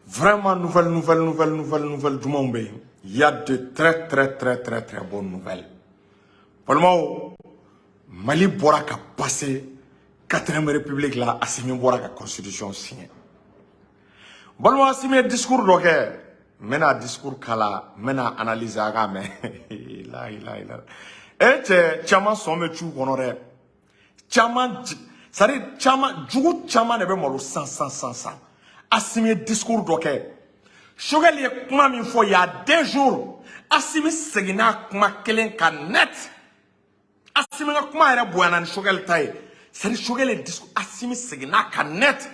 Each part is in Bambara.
Vraiment, nouvelle, nouvelle, nouvelle, nouvelle, nouvelle dumanw bɛ yen. Il y a de très très très très très bonnes nouvelles. Balimaw, Mali bɔra ka passer quatrième république la. Assimi bɔra ka constitution signé. Balimaw, Assimi ye discours dɔ kɛ. N bɛna discours kala, n bɛna analyser a k'a mɛn. La ilaha illallah. E cɛ caman sɔn bɛ cu kɔnɔ dɛ. Caman, c'est à dire caman jugu caman de bɛ malo san san san san. Assimi ye discours dɔ kɛ. Choguel ye kuma min fɔ il y a 2 jours, Assimi seginna kuma kelen kan net. Assimi ka kuma yɛrɛ bonyana ni Choguel ta ye. C'est à dire Choguel ye discours, Assimi seginna kan net.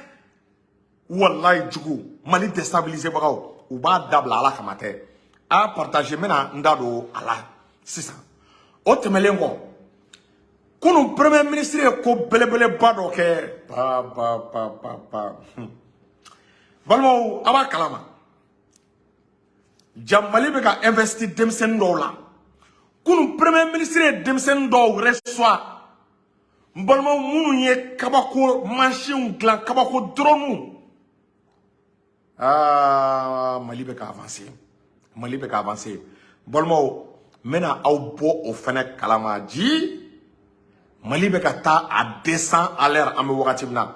Wallahi, jugu Mali déstabiliser bagaw, u b'a dabila. Ala kama tɛ a partager. N bɛna n da don a la sisan. O tɛmɛlen kɔ, kunun premier ministre ye ko belebeleba dɔ kɛ. Ba ba ba ba ba. Balimaw, a b'a kalama ja, Mali bɛ ka investir denmisɛnnin dɔw la. Kunun premier ministre ye denmisɛnnin dɔw reçoit, n balimaw, minnu ye kabako mansinw dilan, kabako drone. Aa, Mali bɛ ka avancer, Mali bɛ ka avancer. Balimaw, n bɛna aw bɔ o fɛnɛ kalama ji. Mali bɛ ka taa à 200 à l'heure. An bɛ wagati min na,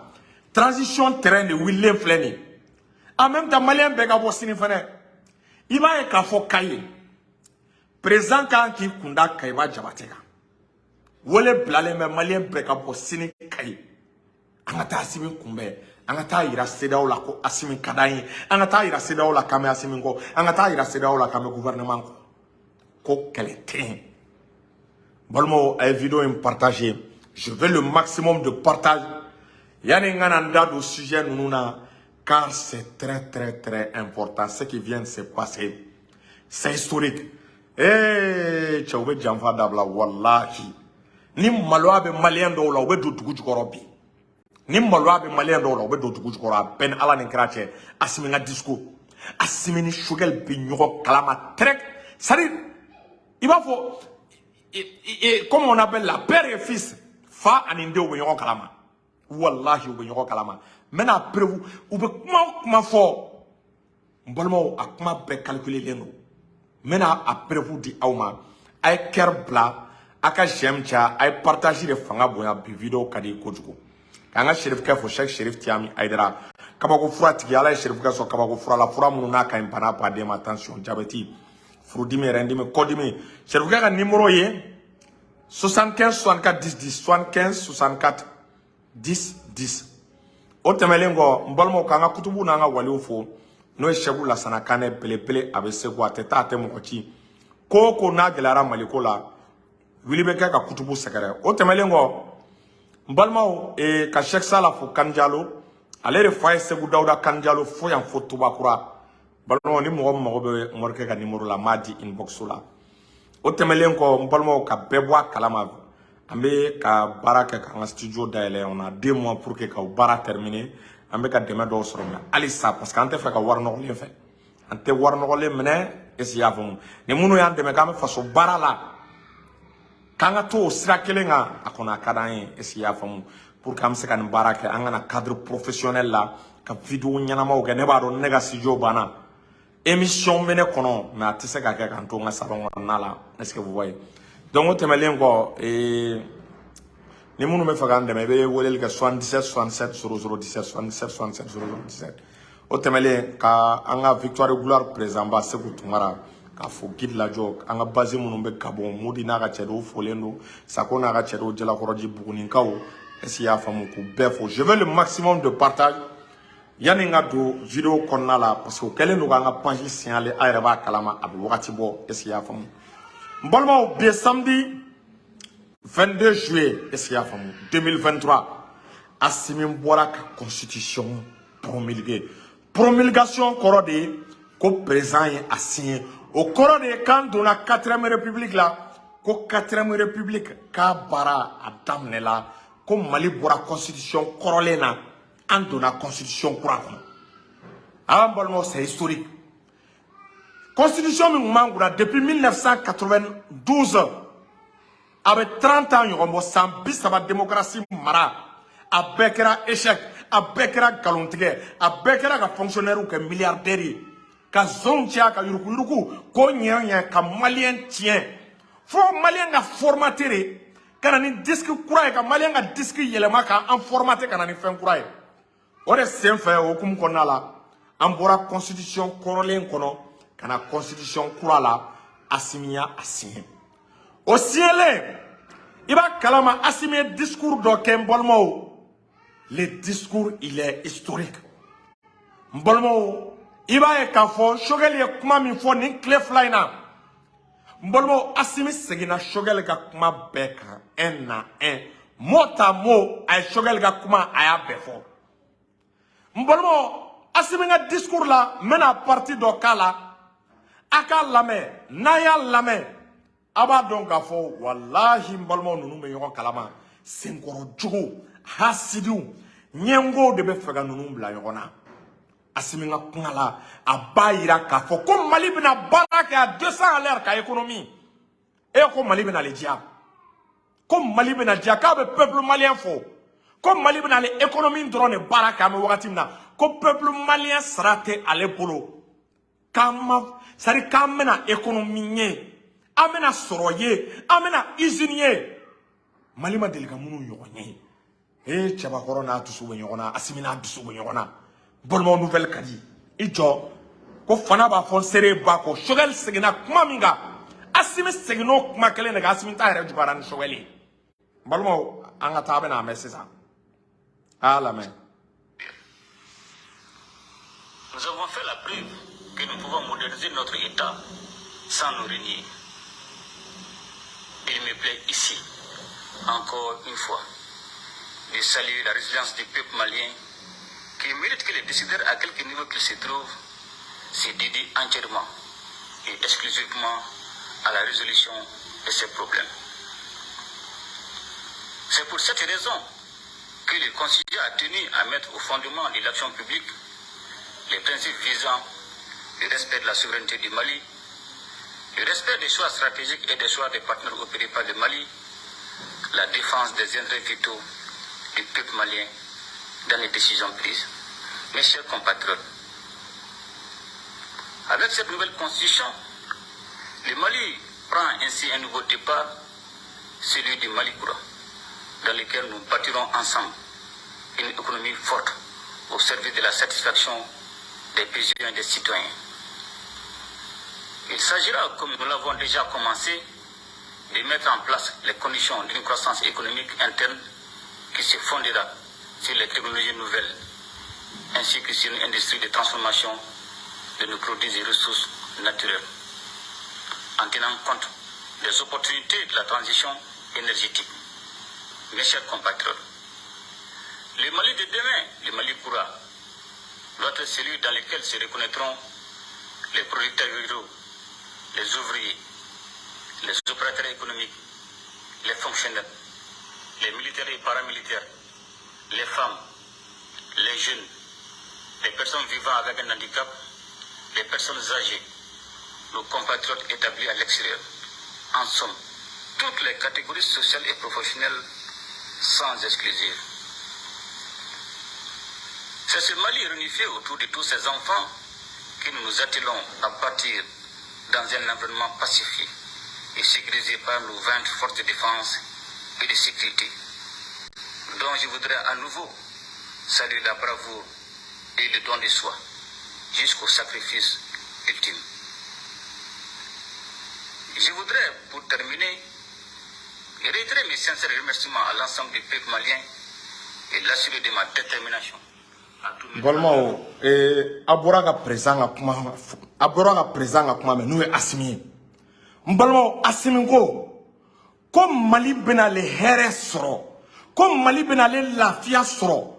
transition train de wulilen filɛ nin ye. En même temps, malien bɛɛ ka bɔ sini fɛnɛ. I b'a ye k'a fɔ Kayi président kan k'i kunda Kayiba Jabate kan. Wele bilalen bɛ, malien bɛɛ ka bɔ sini Kayi. An ka taa Asimi kunbɛn, an ka taa yira CEDEAO la ko Asimi ka d'an ye, an ka taa yira CEDEAO la k'an bɛ Asimi kɔ, an ka taa yira CEDEAO la k'an bɛ gouvernement kɔ, ko kɛlɛ tɛ yen. Balimaw, a ye vidéo in partager. Je veux le maximum de partage. Yani n ka na n da don sujet ninnu na, car c'est très très très important ce qui vient de se passer. C'est historique. Eh, cɛw bɛ janfa dabila. Wallahi, ni maloya bɛ malien dɔw la, u bɛ don dugu jukɔrɔ bi. Ni maloya bɛ malien dɔw la, u bɛ don dugu jukɔrɔ. A bɛɛ ni Ala ni kira cɛ. Asimi ka discours, Asimi ni Choguel bɛ ɲɔgɔn kalama très, c'est à dire i b'a fɔ comme on appelle la père et fils, fa ani denw bɛ ɲɔgɔn kalama. Wallahi, u bɛ ɲɔgɔn kalama. N bɛna preuve. U bɛ kuma o kuma fɔ, n balimaw, a kuma bɛɛ calculelen don. N bɛna a preuve di aw ma. A ye cœur bila, a ka j'aime caya, a ye partage de fanga bonya. Bi vidéo ka di kojugu. K'an ka Serifukɛ fo, Cheikh Serif Tiyami Ayidara, kabako fura tigi. Ala ye Serifukɛ sɔn kabako fura la, fura minnu n'a ka ɲi bana baden ma: tension, diabète, furudimi, rɛndimi, kɔdimi. Serifukɛ ka numéro ye 75 64 10 10, 75 64 10 10. O tɛmɛlen kɔ, n balimaw, k'an ka kutubu n'an ka waliw fo, n'o ye Sɛku Lasana Kanɛ belebele. A bɛ Segu, a tɛ taa, a tɛ mɔgɔ ci. Ko o ko n'a gɛlɛyara Maliko la, wuli bɛ kɛ ka kutubu sɛgɛrɛ. O tɛmɛlen kɔ, n balimaw, ka Sɛki Sala fo, Kanjalo, ale de fa ye Segu Dawuda Kanjalo, fo yan fo Tubakura. Balimaw, ni mɔgɔ min mago bɛ morikɛ ka numéro la, n b'a di inbox la. O tɛmɛlen kɔ, n balimaw, ka bɛɛ bɔ a kalama, an bɛ ka baara kɛ k'an ka studio dayɛlɛ. On a 2 mois pour que ka o baara terminer. An bɛ ka dɛmɛ dɔw sɔrɔ, mais halisa, parce que an tɛ fɛ ka wari nɔgɔlen fɛ, an tɛ wari nɔgɔlen minɛ. Est ce que i y'a faamu? Ni minnu y'an dɛmɛ k'an bɛ faso baara la, k'an ka to o sira kelen kan, a kɔni a ka d'an ye. Est ce que i y'a faamu? Pour que an bɛ se ka nin baara kɛ, an ka na cadre professionnel la ka vidéo ɲɛnamaw kɛ. Ne b'a dɔn ne ka studio banna, émission bɛ ne kɔnɔ, mais a tɛ se ka kɛ k'an to n ka salon kɔnɔna la. Est ce que vous voyez? Donc o tɛmɛlen kɔ, ni minnu bɛ fɛ k'an dɛmɛ, i bɛ weleli kɛ 77 67 00 17, 77 67 00 17. O tɛmɛlen, ka an ka Victoire Gloire président ba Seku Tunkara k'a fɔ, guide lajɔ, an ka base minnu bɛ Gabon, Modi n'a ka cɛdenw folen don, Sako n'a ka cɛdenw, Jalakɔrɔji, Bugunikaw. Est ce que i y'a faamu? K'u bɛɛ fo. Je veux le maximum de partage. Yani n ka don vidéo kɔnɔna la, parce que o kɛlen don k'an ka page signaler, a yɛrɛ b'a kalama, a bɛ wagati bɔ. Est ce que i y'a faamu? N balimaw, bi ye samedi 22 juillet, est ce que i y'a faamu, 2023. Assimi bɔra ka constitution promulguer. Promulgation kɔrɔ de ye ko président ye a signé. O kɔrɔ de ye k'an donna quatrième république la, ko quatrième république k'a baara a daminɛla, ko Mali bɔra constitution kɔrɔlen na, an donna constitution kura kɔnɔ. An balimaw, c'est historique. Constitution min tun b'an kunna depuis 1992, a bɛ 30 ans ɲɔgɔn bɔ, san 30 démocratie mara, a bɛɛ kɛra échec, a A bɛɛ kɛra nkalontigɛ, a bɛɛ kɛra ka fonctionnaire kɛ milliardaire ye, ka zonw caya, ka yuruguyurugu k'o ɲɛ ɲɛ, ka Malien tiɲɛ, fo Malien ka formater de ka na ni disque kura ye, ka Malien ka disque yɛlɛma k'an formater ka na ni fɛn kura ye. O de sen fɛ, o hukumu kɔnɔna la, an bɔra constitution kɔrɔlen kɔnɔ ka na constitution kura la. Asimi y'a signé. O signélen, i b'a kalama, Asimi ye discours dɔ kɛ. N balimaw, le discours, il est historique. N balimaw, i b'a ye k'a fɔ Choguel ye kuma min fɔ nin tile 2 in na, n balimaw, Asimi seginna Choguel ka kuma bɛɛ kan, un à un, mot à mot. A ye Choguel ka kuma, a y'a bɛɛ fɔ. N balimaw, Asimi ka discours la, n bɛna partie dɔ k'a la, a k'a lamɛn. N'a y'a lamɛn, a b'a dɔn k'a fɔ walahi, n balimaw, ninnu bɛ ɲɔgɔn kalama. Senkɔrɔ jugu, hasidiw, ɲɛngow de bɛ fɛ ka ninnu bila ɲɔgɔn na. Asimi ka kuma la, a b'a yira k'a fɔ ko Mali bɛna baara kɛ à 200 à l'heure ka économie e ko Mali bɛna ale diya, ko Mali bɛna diya, k'a bɛ peuple malien fo, ko Mali bɛna ale économie dɔrɔn de baara kɛ. An bɛ wagati min na, ko peuple malien sara tɛ ale bolo, k'an ma, c'est à dire k'an bɛna économie ye, an bɛna sɔrɔ ye, an bɛna usine ye, Mali ma deli ka minnu ɲɔgɔn ye. Ee, cɛbakɔrɔ n'a dusu bɛ ɲɔgɔn na, Asimi n'a dusu bɛ ɲɔgɔn na. Balimaw, nouvelle ka di i jɔ ko fana b'a fɔ n seere ba kɔ. Choguel seginna kuma min kan, Asimi seginn'o kuma kelen de kan. Asimi ta yɛrɛ juguyara ni Choguel ye. N balimaw, an ka taa, a bɛna a mɛn sisan, a y'a lamɛn. Nous avons fait la preuve que nous pouvons moderniser notre État sans nous renier. Il me plaît ici, encore une fois, de saluer la résilience du peuple malien qui mérite que les décideurs, à quelque niveau qu'ils se trouvent, se dédient entièrement et exclusivement à la résolution de ces problèmes. C'est pour cette raison que le Conseil a tenu à mettre au fondement de l'action publique les principes visant le respect de la souveraineté du Mali, le respect des choix stratégiques et des choix des partenaires opérés par le Mali, la défense des intérêts vitaux du peuple malien dans les décisions prises. Mes chers compatriotes, avec cette nouvelle constitution, le Mali prend ainsi un nouveau départ, celui du Mali Koura, dans lequel nous bâtirons ensemble une économie forte au service de la satisfaction des besoins des citoyens. Il s'agira, comme nous l'avons déjà commencé, de mettre en place les conditions d'une croissance économique interne qui se fondera sur les technologies nouvelles, ainsi que sur une industrie de transformation de nos produits et ressources naturelles, en tenant compte des opportunités de la transition énergétique. Mes chers compatriotes, le Mali de demain, le Mali Koura, doit être celui dans lequel se reconnaîtront les producteurs ruraux, les ouvriers, les opérateurs économiques, les fonctionnaires, les militaires et paramilitaires, les femmes, les jeunes, les personnes vivant avec un handicap, les personnes âgées, nos compatriotes établis à l'extérieur. En somme, toutes les catégories sociales et professionnelles sans exclusive. C'est ce Mali réunifié autour de tous ces enfants que nous nous attelons à bâtir dans un environnement pacifié et sécurisé par nos 20 forces de défense et de sécurité, dont je voudrais à nouveau saluer la bravoure et le don de soi jusqu'au sacrifice ultime. Je voudrais, pour terminer, réitérer mes sincères remerciements à l'ensemble du peuple malien et l'assurer de ma détermination à tout mettre en Balimaw, a bɔra ka président ka kuma, a bɔra ka président ka kuma mɛn, n'o ye Asimi ye. N balimaw, Asimi ko Mali bɛna le hɛrɛ sɔrɔ, ko Mali bɛna le lafiya sɔrɔ,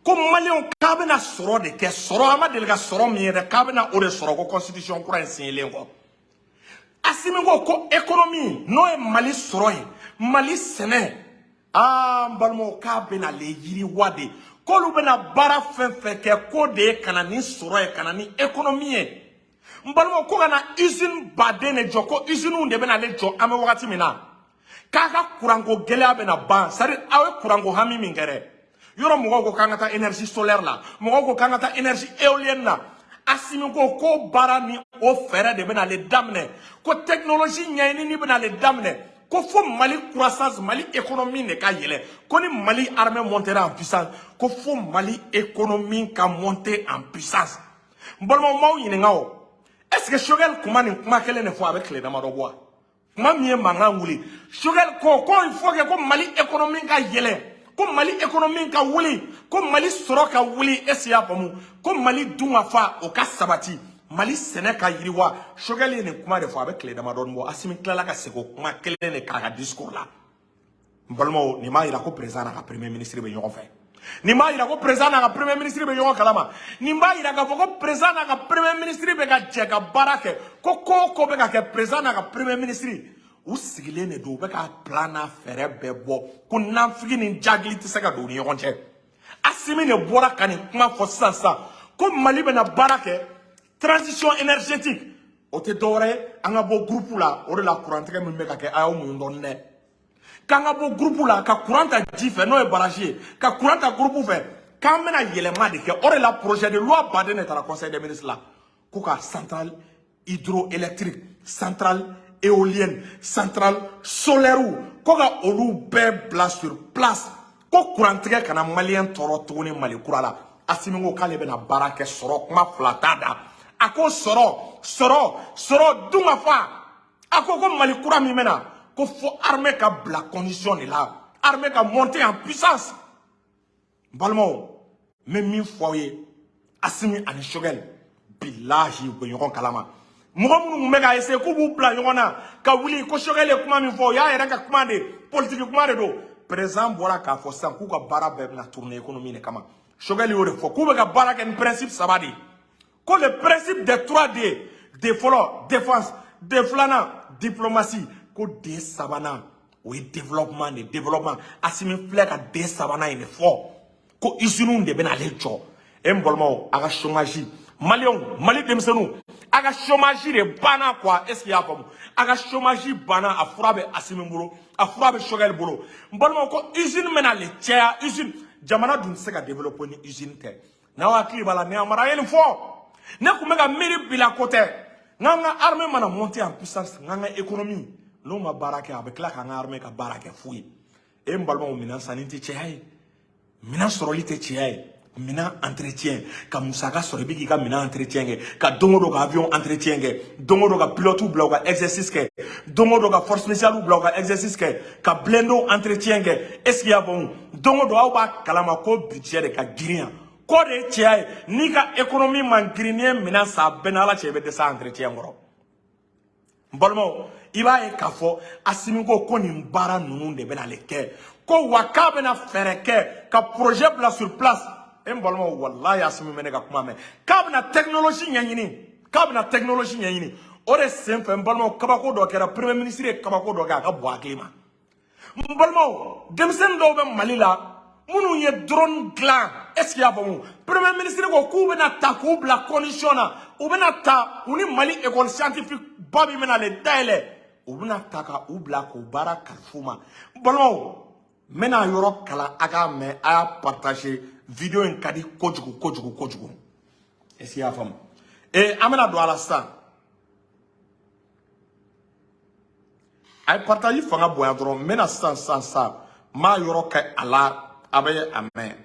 ko Maliyɛnw k'a bɛna sɔrɔ de kɛ, sɔrɔ an ma deli ka sɔrɔ min ye dɛ, k'a bɛna o de sɔrɔ, ko constitution kura in signelen kɔ. Asimi ko économie, n'o ye Mali sɔrɔ ye, Mali sɛnɛ, aa, n balimaw, k'a bɛna le yiriwa de, k'olu bɛna baara fɛn fɛn kɛ, k'o de ye ka na ni sɔrɔ ye, ka na ni économie ye. N balimaw, ko ka na usine baden de jɔ, ko usines de bɛna ale jɔ. An bɛ wagati min na, k'a ka kuranko gɛlɛya bɛna ban, c'est à dire aw ye kuranko hami min kɛ dɛ. Yɔrɔ mɔgɔw ko k'an ka taa énergie solaire la, mɔgɔw ko k'an ka taa énergie éolienne na. Asimi ko ko baara ni o fɛɛrɛ de bɛna ale daminɛ, ko technologie ɲɛɲinini bɛna ale daminɛ, ko fo Mali croissance, Mali économie de ka yɛlɛ, ko ni Mali armée montera en puissance, ko fo Mali économie ka monter en puissance. N balimaw, n b'aw ɲininka o, est ce que Choguel kuma nin kuma kelen de fɔ a bɛ tile damadɔ bɔ wa? Kuma min ye mankan wuli, Choguel ko ko il faut que ko Mali économie ka yɛlɛ, ko Mali économie ka wuli, ko Mali sɔrɔ ka wuli, est ce que y'a faamu, ko Mali dun ka fa o ka sabati, Mali sɛnɛ ka yiriwa. Choguel ye nin kuma de fɔ a bɛ tile damadɔni bɔ. Asimi tilala ka segin o kuma kelen de k'a ka discours la. N balimaw, nin b'a yira ko président n'a ka premier ministre bɛ ɲɔgɔn fɛ. Nin b'a yira ko président n'a ka premier ministre bɛ ɲɔgɔn kalama. Nin b'a yira k'a fɔ ko président n'a ka premier ministre bɛ ka jɛ ka baara kɛ, ko ko o ko bɛ ka kɛ, président n'a ka premier ministre u sigilen de don, u bɛ ka plan n'a fɛɛrɛ bɛɛ bɔ, ko nafigi ni jagili tɛ se ka don u ni ɲɔgɔn cɛ. Asimi de bɔra ka nin kuma fɔ sisan sisan ko Mali bɛna baara kɛ transition énergétique, o tɛ dɔwɛrɛ ye an ka bɔ groupe la. O de la kurantigɛ min bɛ ka kɛ, a y'aw muɲu dɔɔni dɛ, k'an ka bɔ groupe la ka courant ta ji fɛ, n'o ye barrage ye, ka courant ta groupe fɛ, k'an bɛna yɛlɛma de kɛ. O de la projet de loi baden de taara conseil des ministres la, ko ka centrale hydroélectrique, centrale éolienne, centrale solaire, ko ka olu bɛɛ bila sur place, ko kurantigɛ kana maliyɛn tɔɔrɔ tuguni Mali kura la. Asimi ko k'ale bɛna baara kɛ sɔrɔ kuma fila t'a da. A ko sɔrɔ, sɔrɔ, sɔrɔ, dun ka fa. A ko ko Mali kura min bɛna, ko fo armée ka bila condition de la, armée ka monter en puissance. N balimaw, n bɛ min fɔ aw ye, Asimi ani Choguel, bilahi, u bɛ ɲɔgɔn kalama. Mɔgɔ minnu tun bɛ ka essayer k'u b'u bila ɲɔgɔn na ka wuli ko Choguel ye kuma min fɔ, o y'a yɛrɛ ka kuma de ye, politique kuma de don. Président bɔra k'a fɔ sisan k'u ka baara bɛɛ bɛna tourner économie de kama. Choguel y'o de fɔ, k'u bɛ ka baara kɛ ni principe saba de ye, ko le principe des 3 D: D fɔlɔ défense, D filanan diplomatie, ko D sabanan o ye développement de. Développement, Asimi filɛ ka D sabanan in de fɔ, ko usines de bɛna ale jɔ. E n balimaw, a ka chômage, maliyɛnw, Mali denmisɛnninw, a ka chômage de banna quoi. Est ce que i y'a faamu? A ka chômage banna, a fura bɛ Asimi bolo, a fura bɛ Choguel bolo. N balimaw, ko usine bɛna ale caya, usine, jamana dun tɛ se ka développer ni usine tɛ. N'aw hakili b'a la, ne Amara ye nin fɔ, ne tun bɛ ka miiri bila ko tɛ, n'an ka armée mana monter en puissance, n'an ka économie n'o ma baara kɛ, a bɛ tila k'an ka armée ka baara kɛ fu ye. E n balimaw, minɛn sanni tɛ cɛya ye, minɛn sɔrɔli tɛ cɛya ye, minɛn entretien ka musaka sɔrɔ, i bɛ k'i ka minɛn entretien kɛ, ka don o don ka avion entretien kɛ, don o don ka pilote bila u ka exercice kɛ, don o don ka force spéciale bila u ka exercice kɛ, ka blindé entretien kɛ. Est ce que i y'a faamu? Don o don aw b'a kalama ko budget de ka girin yan, k'o de ye cɛya ye. N'i ka économie man girin, n'i ye minɛn san, a bɛɛ n'Ala cɛ, i bɛ dɛsɛ entretien kɔrɔ. N balimaw, i b'a ye k'a fɔ Asimi ko ko nin baara ninnu de bɛna ale kɛ, ko wa k'a bɛna fɛɛrɛ kɛ ka projet bila sur place. E n balimaw, walayi, Asimi bɛ ne ka kuma mɛn, k'a bɛna technologie ɲɛɲini, k'a bɛna technologie ɲɛɲini. O de sen fɛ, n balimaw, kabako dɔ kɛra, premier ministre ye kabako dɔ kɛ, a ka bon hakili ma. N balimaw, denmisɛnnin dɔw bɛ Mali la minnu ye drone dilan, est ce que i y'a faamu? Premier ministre ko k'u bɛna ta k'u bila condition na, u bɛna ta u ni Mali école scientifique ba min bɛna ale dayɛlɛ, u bɛna ta ka u bila k'u baara kalifa u ma. N balimaw, n bɛna yɔrɔ kalan, a k'a mɛn, a y'a partager, vidéo in ka di kojugu kojugu kojugu. Est ce que i y'a faamu? Ee, an bɛna don a la sisan. A ye partage fanga bonya dɔrɔn, n bɛna sisan sisan sisan, n b'a yɔrɔ kɛ a la, a bɛ a mɛn.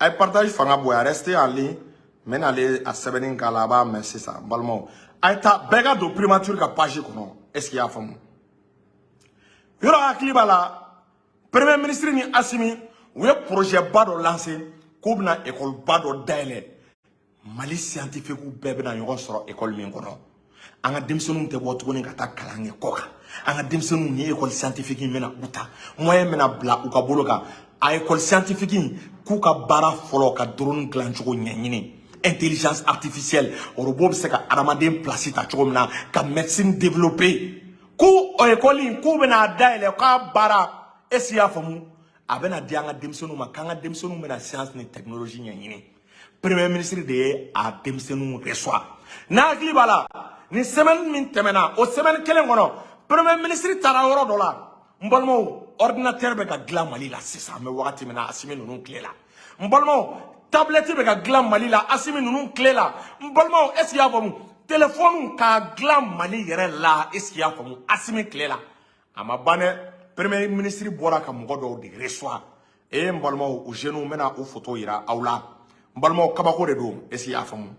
A ye partage fanga bonya, restez en ligne, n bɛna ale a sɛbɛnni k'a la, a b'a mɛn sisan. N balimaw, a ye taa bɛɛ ka don primature ka page kɔnɔ. Est ce que i y'a faamu? Yɔrɔ hakili b'a la, premier ministre ni Asimi u ye projet ba dɔ lancer k'u bɛna école ba dɔ dayɛlɛ, Mali scientifique bɛɛ bɛna ɲɔgɔn sɔrɔ école min kɔnɔ. An ka denmisɛnninw tɛ bɔ tuguni ka taa kalan kɛ kɔ kan, an ka denmisɛnninw ni école scientifique in bɛna u ta, moyen bɛna bila u ka bolo kan. A école scientifique in, k'u ka baara fɔlɔ ka drone dilancogo ɲɛɲini, intelligence artificielle, robot bɛ se ka adamaden place ta cogo min na, ka médecine développer, k'u école in k'u bɛna dayɛlɛ, k'a baara. Est ce que i y'a faamu? A bɛna di an ka denmisɛnninw ma, k'an ka denmisɛnninw bɛna science ni technologie ɲɛɲini. Premier ministre de ye a denmisɛnninw reçoit. N'a hakili b'a la, ni semaine min tɛmɛna, o semaine kelen kɔnɔ, premier ministre taara yɔrɔ dɔ la. N balimaw, ordinateur bɛ ka dilan Mali la sisan, an bɛ wagati min na, Asimi ninnu tile la. N balimaw, tablette bɛ ka dilan Mali la, Asimi ninnu tile la. N balimaw, est ce que i y'a faamu? Téléphone k'a dilan Mali yɛrɛ la, est ce que i y'a faamu, Asimi tile la? A ma ban dɛ, premier ministre bɔra ka mɔgɔ dɔw de reçoit. E n balimaw, o jeunes, n bɛna o photo yira aw la. N balimaw, kabako de don, est ce que i y'a faamu?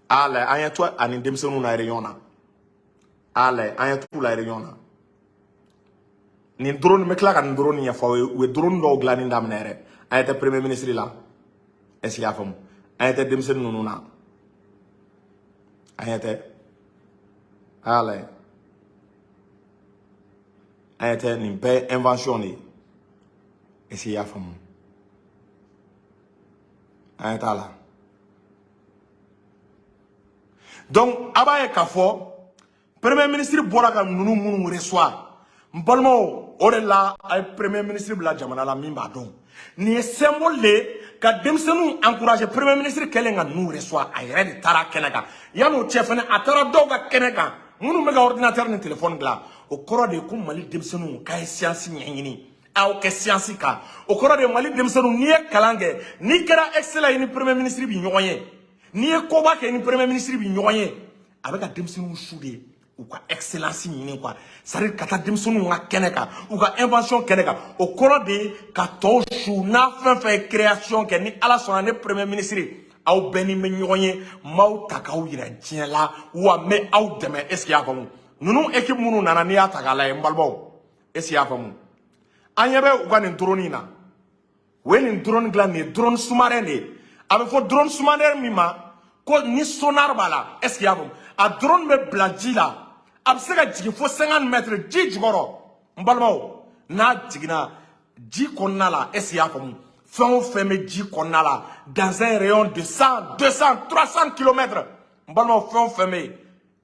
A lajɛ, an ye to ani denmisɛnninw na réunion na. A lajɛ, an ye t'u la réunion na. Nin drone, n bɛ tila ka nin drone ɲɛfɔ aw ye. U ye drone dɔw dilanni daminɛ yɛrɛ. An ɲɛ tɛ premier ministre la, est ce que i y'a faamu? An ɲɛ tɛ denmisɛnnin ninnu na, an ɲɛ tɛ. A y'a lajɛ, an ɲɛ tɛ. Nin bɛɛ ye invention de ye, est ce que i y'a faamu? An ɲɛ t'a la. Donc a b'a ye k'a fɔ premier ministre bɔra ka ninnu minnu reçoit, n balimaw, o de la a ye premier ministre bila jamana la min b'a dɔn. Nin ye symbole de ye ka denmisɛnninw encourager. Premier ministre kɛlen ka ninnu reçoit, a yɛrɛ de taara kɛnɛ kan. Yan'o cɛ fɛnɛ, a taara dɔw ka kɛnɛ kan minnu bɛ ka ordinateur ni téléphone dilan. O kɔrɔ de ye ko Mali denmisɛnninw k'a ye science ɲɛɲini, aw kɛ science kan. O kɔrɔ de ye Mali denmisɛnninw, n'i ye kalan kɛ, n'i kɛra excellent ye, ni premier ministre bi ɲɔgɔn ye, n'i ye koba kɛ, ni premier ministre bi ɲɔgɔn ye. A bɛ ka denmisɛnninw su de u ka excellence ɲini quoi, c'est à dire ka taa denmisɛnninw ka kɛnɛ kan, u ka invention kɛnɛ kan. O kɔrɔ de ye ka tɔw su n'a fɛn fɛn ye création kɛ. Ni Ala sɔnna, ne premier ministre, aw bɛɛ ni bɛ ɲɔgɔn ye, n b'aw ta k'aw yira diɲɛ la, wa n bɛ aw dɛmɛ. Est ce que i y'a faamu? Ninnu équipe minnu nana, n'i y'a ta k'a lajɛ, n balimaw, est ce que i y'a faamu? An ɲɛ bɛ u ka nin drone in na. U ye nin drone dilan, nin ye drone sous-marin de ye. A bɛ fɔ drone sous-marin min ma ko ni sonar b'a la, est ce que i y'a faamu? A drone bɛ bila ji la, a bɛ se ka jigin fo 50 mètres ji jukɔrɔ. N balimaw, n'a jiginna ji kɔnɔna la, est ce que i y'a faamu, fɛn o fɛn bɛ ji kɔnɔna la, dans un rayon de 100, 200, 300 kilomètres, n balimaw, fɛn o fɛn bɛ yen,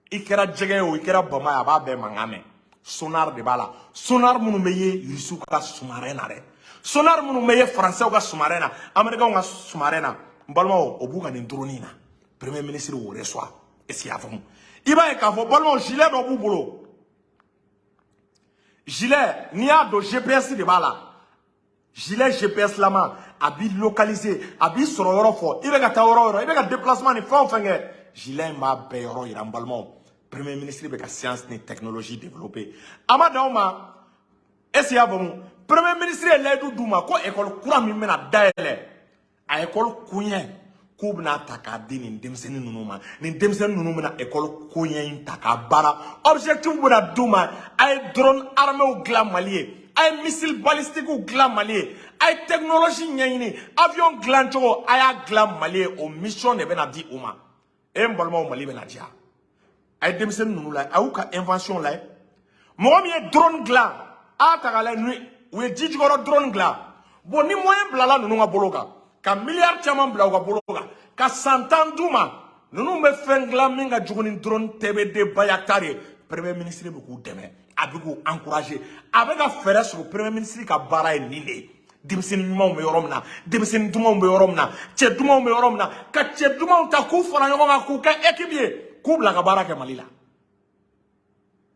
i kɛra jɛgɛ ye o, i kɛra bama ye, a b'a bɛɛ mankan mɛn. Sonar de b'a la. Sonar minnu bɛ ye Irisiw ka sous-marin na dɛ, sonar minnu bɛ ye Faransɛw ka sous-marin na, Américains ka sous-marin na, n balimaw, o b'u ka nin drone in na. Premier ministre y'o reçoit, est ce que i y'a faamu? I b'a ye k'a fɔ, balimaw, gilet dɔ b'u bolo. Gilet, n'i y'a don, GPS de b'a la. Gilet GPS lama, a b'i localiser, a b'i sɔrɔ yɔrɔ fɔ, i bɛ ka taa yɔrɔ o yɔrɔ, i bɛ ka déplacement ni fɛn o fɛn kɛ, gilet in b'a bɛɛ yɔrɔ yira. N balimaw, premier ministre bɛ ka science ni technologie développer. A ma dan o ma, est ce que i y'a faamu? Premier ministre ye layidu d'u ma ko école kura min bɛna dayɛlɛ, a école koɲɛ k'u bɛna ta k'a di nin denmisɛnnin ninnu ma. Nin denmisɛnnin ninnu bɛna école koɲɛ in ta k'a baara. Objectif bɛna d'u ma: a ye drone arméw dilan Mali ye, a ye missile balistique dilan Mali ye, a ye technologie ɲɛɲini, avion dilan cogo, a y'a dilan Mali ye. O mission de bɛna di u ma. E n balimaw, Mali bɛna diya. A ye denmisɛnnin ninnu lajɛ, a y'u ka invention lajɛ. Mɔgɔ min ye drone dilan, a y'a ta k'a lajɛ, ni u ye ji jukɔrɔ drone dilan. Bon, ni moyen bilala ninnu ka bolo kan, ka miliyari caman bila u ka bolo kan, ka san 10 d'u ma, ninnu bɛ fɛn dilan min ka jugu ni drone TBD Bayaktar ye. Premier ministre bɛ k'u dɛmɛ, a bɛ k'u encourager, a bɛ ka fɛɛrɛ sɔrɔ. Premier ministre ka baara ye nin de ye. Denmisɛnnin ɲumanw bɛ yɔrɔ min na, denmisɛnnin dumanw bɛ yɔrɔ min na, cɛ dumanw bɛ yɔrɔ min na, ka cɛ dumanw ta k'u fara ɲɔgɔn kan, k'u kɛ équipe ye, k'u bila ka baara kɛ Mali la.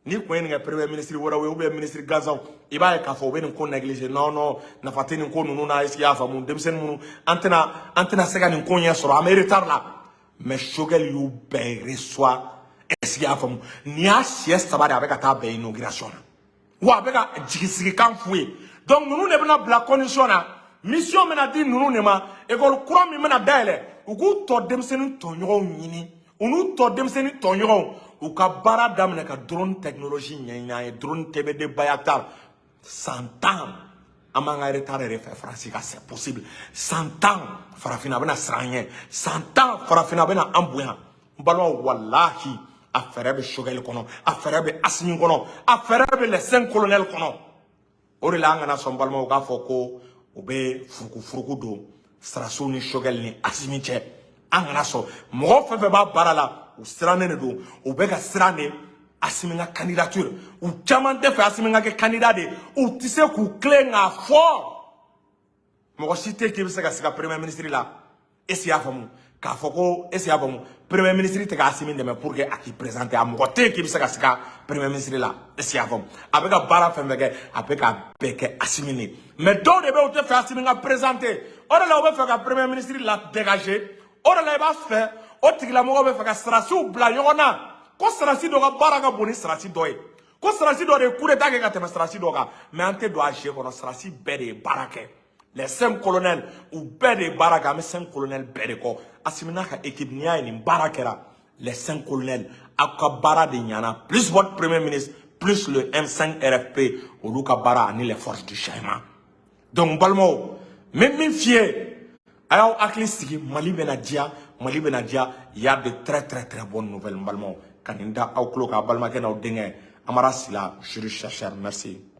Ni kun ye nin kɛ premier ministre wɛrɛw ye ou bien ministre gansanw, i b'a ye k'a fɔ u bɛ nin ko négliger. Non, non, nafa tɛ nin ko ninnu na. Est ce que i y'a faamu? Denmisɛnnin minnu, an tɛna se ka nin ko ɲɛ sɔrɔ, an bɛ retard la. Mais Choguel y'u bɛɛ reçoit, est ce que i y'a faamu? Nin y'a siɲɛ saba de a bɛ ka taa bɛn inauguration na, wa a bɛ ka jigisigikan f'u ye. Donc ninnu de bɛna bila condition na, mission bɛna di ninnu de ma. École kura min bɛna dayɛlɛ, u k'u tɔ denmisɛnnin tɔɲɔgɔnw ɲini, u n'u tɔ denmisɛnnin tɔɲɔgɔnw, u ka baara daminɛ ka drone technologie ɲɛɲini. An ye drone TBD Bayaktar, san 10, an b'an ka retard yɛrɛ fɛ Faransi ka, c'est possible. San 10, farafinna bɛna siran an ɲɛ. San 10, farafinna bɛna an bonya. N balimaw, walahi, a fɛɛrɛ bɛ Choguel kɔnɔ, a fɛɛrɛ bɛ Asimi kɔnɔ, a fɛɛrɛ bɛ les cinq colonels kɔnɔ. O de la an kana sɔn, balimaw, k'a fɔ ko u bɛ furuku don Sarasiw ni Choguel ni Asimi cɛ. An kana sɔn. Mɔgɔ fɛn fɛn b'a baara la, u sirannen de don, u bɛ ka siran de. Asimi ka candidature, u caman tɛ fɛ Asimi ka kɛ candidat de ye. U tɛ se k'u tilen k'a fɔ. Mɔgɔ si tɛ k'i bɛ se ka siga premier ministre la. Est ce que i y'a faamu k'a fɔ ko, est ce que i y'a faamu, premier ministre tɛ ka Asimi dɛmɛ pour que a k'i présenter? A mɔgɔ tɛ yen k'i bɛ se ka siga premier ministre la. Est ce que i y'a faamu? A bɛ ka baara fɛn fɛn kɛ, a bɛ ka bɛɛ kɛ Asimi de ye. Mais dɔw de bɛ yen, u tɛ fɛ Asimi ka présenter. O de la u bɛ fɛ ka premier ministre la dégager. O de la i b'a fɛ o tigilamɔgɔ bɛ fɛ ka sarasiw bila ɲɔgɔn na, ko sarasi dɔ ka baara ka bon ni sarasi dɔ ye, ko sarasi dɔ de ye coup d'état kɛ ka tɛmɛ sarasi dɔ kan. Mais an tɛ don a jeu kɔnɔ. Sarasi bɛɛ de ye baara kɛ. Les cinq colonels, u bɛɛ de ye baara kɛ. An bɛ cinq colonels bɛɛ de kɔ. Asimi n'a ka équipe, n'i y'a ye nin baara kɛra, les cinq colonels, aw ka baara de ɲana, plus votre premier ministre, plus le M5 RFP, olu ka baara ani les forces du changement. Donc n balimaw, n bɛ min f'i ye, a y'aw hakili sigi. Mali bɛna diya, Mali bɛna diya. Il y a de très très très bonnes nouvelles. N balimaw, ka nin da aw tulo kan. Balimakɛ n'aw denkɛ Amara Sila, juriste chercheur. Merci.